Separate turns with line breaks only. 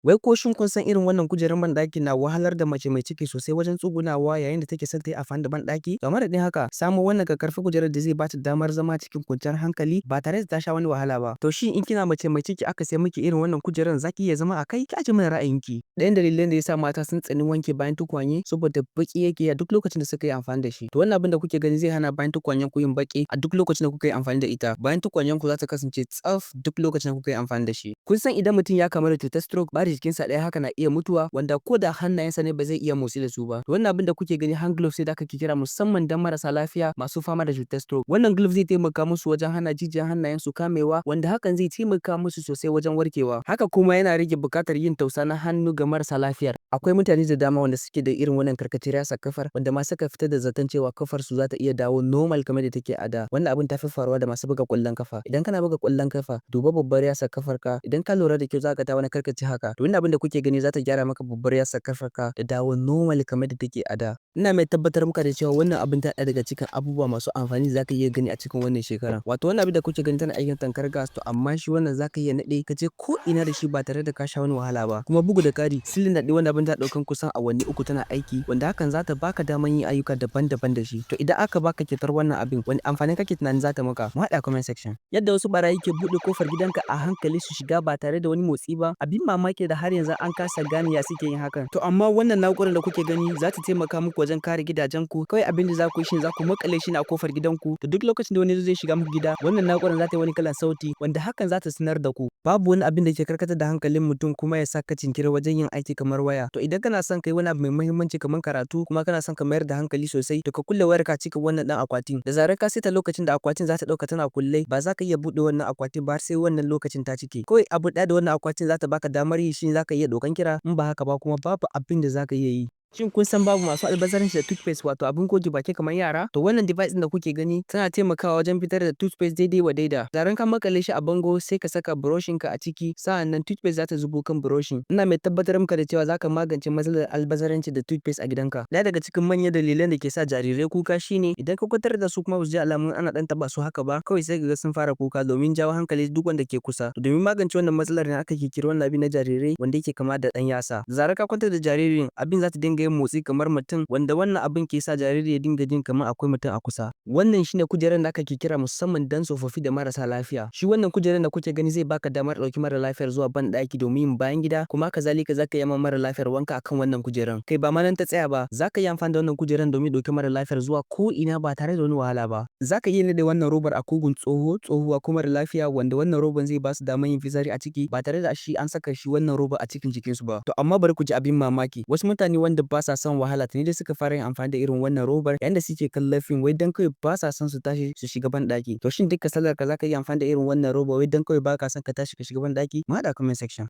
Wai ko shin kun san irin wannan kujerar banɗaki na wahalar da mace mai ciki sosai wajen tsugunawa yayin da take son ta yi amfani da banɗaki? To, a madadin haka, samo wannan kakkarfan kujerar da zai bata damar zama cikin kwanciyar hankali ba tare da ta sha wani wahala ba. To shin in kina mace mai ciki aka sai miki irin wannan kujerar, za ki iya zama a kai? Ki ajiye mana ra'ayinki. Ɗayan dalilan da ya sa mata sun tsani wanke bayan tukwane, saboda baƙi yake a duk lokacin da suka yi amfani da shi. To wannan abin da kuke gani zai hana bayan tukwanen ku yin baƙi a duk lokacin da kuka yi amfani da ita. Bayan tukwanen ku za ta kasance tsaf duk lokacin da kuka yi amfani da shi. Kun san idan mutum ya kamu da cutar stroke, ɓarin jikinsa ɗaya haka na iya mutuwa, wanda ko da hannayensa ne ba zai iya motsi da su ba. Wannan abin da kuke gani hand glove sai da aka kira musamman don marasa lafiya masu fama da cutar stroke. Wannan glove zai taimaka musu wajen hana jijiyan hannayensu kamewa, wanda hakan zai taimaka musu sosai wajen warkewa. Haka kuma yana rage buƙatar yin tausa na hannu ga marasa lafiyar. Akwai mutane da dama wanda suke da irin wannan karkatacciyar kafar, wanda ma suka fitar da zaton cewa kafar su za ta iya dawo normal kamar da take a da. Wannan abin ta fi faruwa da masu buga ƙwallon kafa. Idan kana buga ƙwallon kafa, duba babbar yatsar kafarka, idan ka lura da kyau za ka ga ta wani karkace haka. To wannan abin da kuke gani za ta gyara maka babbar yatsar kafarka ta dawo normal kamar da take a da. Ina mai tabbatar muka da cewa wannan abin ta ɗaya daga cikin abubuwa masu amfani da za ka iya gani a cikin wannan shekarar. Wato wannan abin da kuke gani tana aikin tamkar gas, to amma shi wannan za ka iya naɗe ka je ko ina da shi ba tare da ka sha wani wahala ba. Kuma bugu da ƙari, cylinder ɗin wannan abin ta ɗaukan kusan awanni 3 tana aiki, wanda hakan za ta baka damar yin ayyuka daban-daban da shi. To idan aka baka kyautar wannan abin, wani amfani kake tunanin za ta maka? Mu haɗu a comment section. Yadda wasu ɓarayi ke buɗe ƙofar gidanka a hankali su shiga ba tare da wani motsi ba, abin mamaki da har yanzu an kasa gane ya suke yin hakan. To amma wannan na'urar da kuke gani za ta taimaka muku wajen kare gidajenku. Kawai abin da za ku yi shi, za ku maƙale shi ne a ƙofar gidanku. Da duk lokacin da wani zai shiga muku gida, wannan na'urar za ta yi wani kalan sauti wanda hakan za ta sanar da ku. Babu wani abin da ke karkatar da hankalin mutum kuma ya sa ka jinkiri wajen yin aiki kamar waya. To idan kana son ka yi wani abu mai muhimmanci kamar karatu, kuma kana son ka mayar da hankali sosai, to ka kulle wayarka a cikin wannan ɗan akwatin. Da zarar ka saita lokacin da akwatin za ta ɗauka tana kulle, ba za ka iya buɗe wannan akwatin ba har sai wannan lokacin ta cike. Kawai abu ɗaya da wannan akwatin za ta baka damar yi shi ne za ka iya ɗaukan kira, in ba haka ba kuma babu abin da za ka iya yi. Shin kun san babu masu albazaranci da toothpaste, wato abin goge baki, kamar yara? To wannan device ɗin da kuke gani tana taimakawa wajen fitar da toothpaste daidai wa daida. Zaran ka makale shi a bango, sai ka saka brushin ka a ciki, sa'an nan toothpaste za ta zubo kan brushin. Ina mai tabbatar maka da cewa za ka magance matsalar albazaranci da toothpaste a gidanka. Ɗaya daga cikin manyan dalilan da ke sa jarirai kuka shine idan ka kwantar da su kuma ba su ji alamun ana ɗan taɓa su haka ba, kawai sai ka ga sun fara kuka domin jawo hankali duk wanda ke kusa. Domin magance wannan matsalar ne aka ƙirƙiri wannan abin na jarirai wanda yake kama da ɗan yatsa. Da zarar ka kwantar da jaririn, abin za ta dinga yin motsi kamar mutum, wanda wannan abin ke sa jariri ya dinga jin kamar akwai mutum a kusa. Wannan shine kujerar da aka ƙirƙira musamman don tsofaffi da marasa lafiya. Shi wannan kujerar da kuke gani zai baka damar ɗauki mara lafiyar zuwa banɗaki domin yin bayan gida, kuma kazalika za ka iya ma mara lafiyar wanka akan wannan kujerar. Kai, ba ma nan ta tsaya ba, za ka iya amfani da wannan kujerar domin ɗauki mara lafiyar zuwa ko ina ba tare da wani wahala ba. Za ka iya naɗe wannan robar a ƙugun tsoho, tsohuwa ko mara lafiya, wanda wannan roban zai ba su damar yin fitsari a ciki ba tare da shi an saka shi wannan roba a cikin jikinsu ba. To amma bari ku ji abin mamaki, wasu mutane wanda ba sa son wahala tuni dai suka fara yin amfani da irin wannan robar yayin da suke kallon fim, wai don kawai ba sa son su tashi su shiga banɗaki. To shin duk kasalarka za ka iya amfani da irin wannan roba wai don kawai ba ka son ka tashi ka shiga banɗaki? Mu haɗu a comment section.